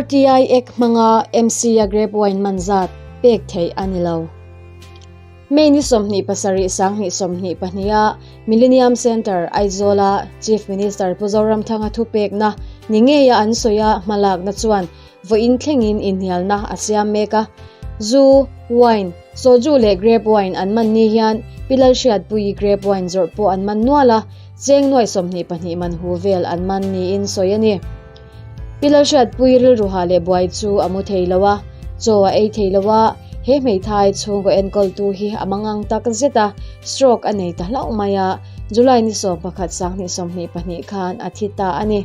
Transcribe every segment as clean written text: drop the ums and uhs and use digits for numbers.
RTI Act hmanga MC-a grape wine man zat pek theih a ni lo. May ni 27 2022 a Millennium Centre, Aizawl-a Chief Minister Pu Zoramthanga thupekna ni ngeia an sawi a hmalakna chuan vawiin thlengin inhnialna a siam mek a. Zu, wine, soju leh grape wine an man ni hian Pi Lalhriatpuii grape wine zawrh pawh an man nual a, cheng nuai 22 man hu vel an man niin sawi a ni. Pi Lalhriatpuii rilruha leh buai chu a mu thei lo a, chaw a ei thei lo a, he hmeithai chhungkaw enkawltu hi a mangang tak zet a, stroke a nei ta hlauh mai a, July ni 11 2022 khan a thi ta a ni.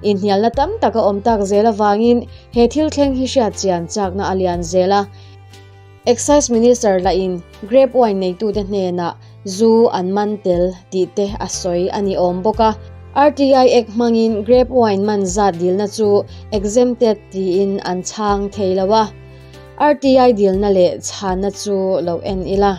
Inhnialna tam tak a awm tak zel avangin he thil thleng hi hriat chian chakna a lian zel a. Excise Minister lahin grape wine neitute hnenah zu an man tel tih te a sawi a ni awm bawk a. RTI Act hmangin grape wine man zat dilna chu exempted tiin an chhang thei lo a. RTI dilna leh chhanna chu lo en ila.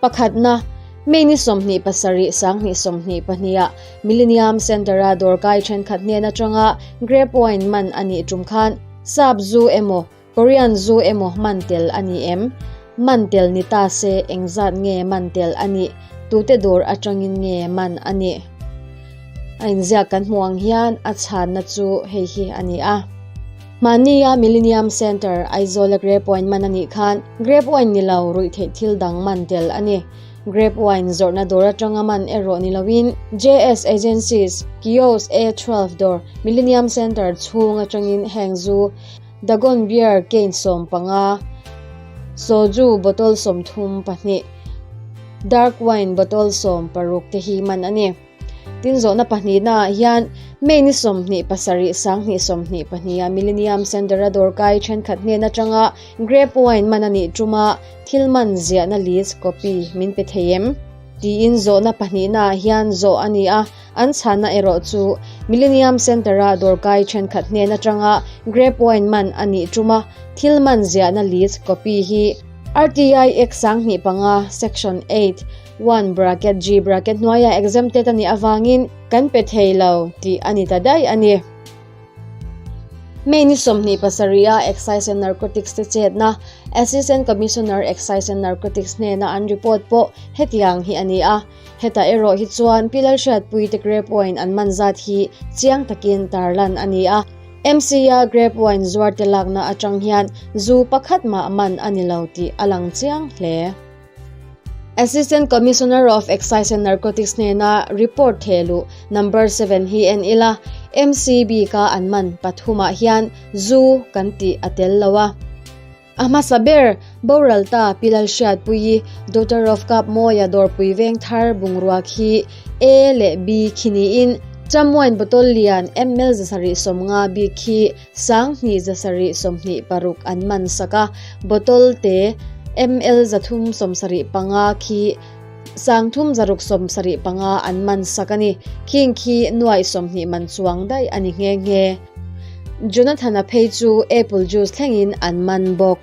Pakhatna, May ni 27 2022 ah Millennium Centre-a dawrkai thenkhat hnen atanga grape wine man a nih tum khan sap zu emaw Korean zu emaw man tel a ni em? Man tel ni ta se engzat nge man tel a nih? Tute dawr atangin nge man a nih? A inziak kan hmuh ang hian a chhanna chu hei hi a ni a. Hmania Millennium Centre, Aizawl-a grape wine man a nih khan grape wine ni lo ruih theih thil dang man tel a ni. Grape wine zawrhna dawr atanga man erawh ni loin JS Agencies, Kiosk A12 dawr, Millennium Centre chhung atangin heng zu Dagon beer cane 15, soju bottle 32, dark wine bottle 16 te hi man a ni. Tin zawhna pahnihnaah hian May ni 27 2022 ah Millennium Centre-a dawrkai thenkhat hnen atanga grape wine man a nih tuma thil man ziahna list copy min pe thei em? Tiin zawhna pahnihnaah hian zawh a ni a, an chhanna erawh chu Millennium Centre-a dawrkai thenkhat hnen atanga grape wine man a nih tuma thil man ziahna list copy hi RTI Act 25 Section 8, 1 bracket G bracket hnuaiah exempted a nih avangin kan pe thei lo tih a ni ta daih a ni. May ni 27 a Excise and Narcotics te chetna Assistant Commissioner Excise and Narcotics hnena an report pawh hetiang hi a ni a, hetah erawh hi chuan Pi Lalhriatpui te grape wine an man zat hi chiang takin tarlan a ni a, MC-a grape wine zuar te lakna atang hian zu pakhat mah man a ni lo tih a lang chiang hle. Assistant Commissioner of Excise and Narcotics hnena report thehluh number 7 hi en ila, MCB ka an man pathumah hian zu kan tih a tel lo a. A hmasa ber, boral ta Pi Lalhriatpuii, daughter of Kapmawia dawrpui veng thar bungrua khi A leh B khi niin, Cham wine bottle lian ml 750 bik khi 2726 an man sak a, bottle te ml 375 khi 3675 an man sak a ni. Khing khi nuai 20 man chuang daih a ni nghe nghe. Jonathan-a phei chu apple juice thlengin an man bawk.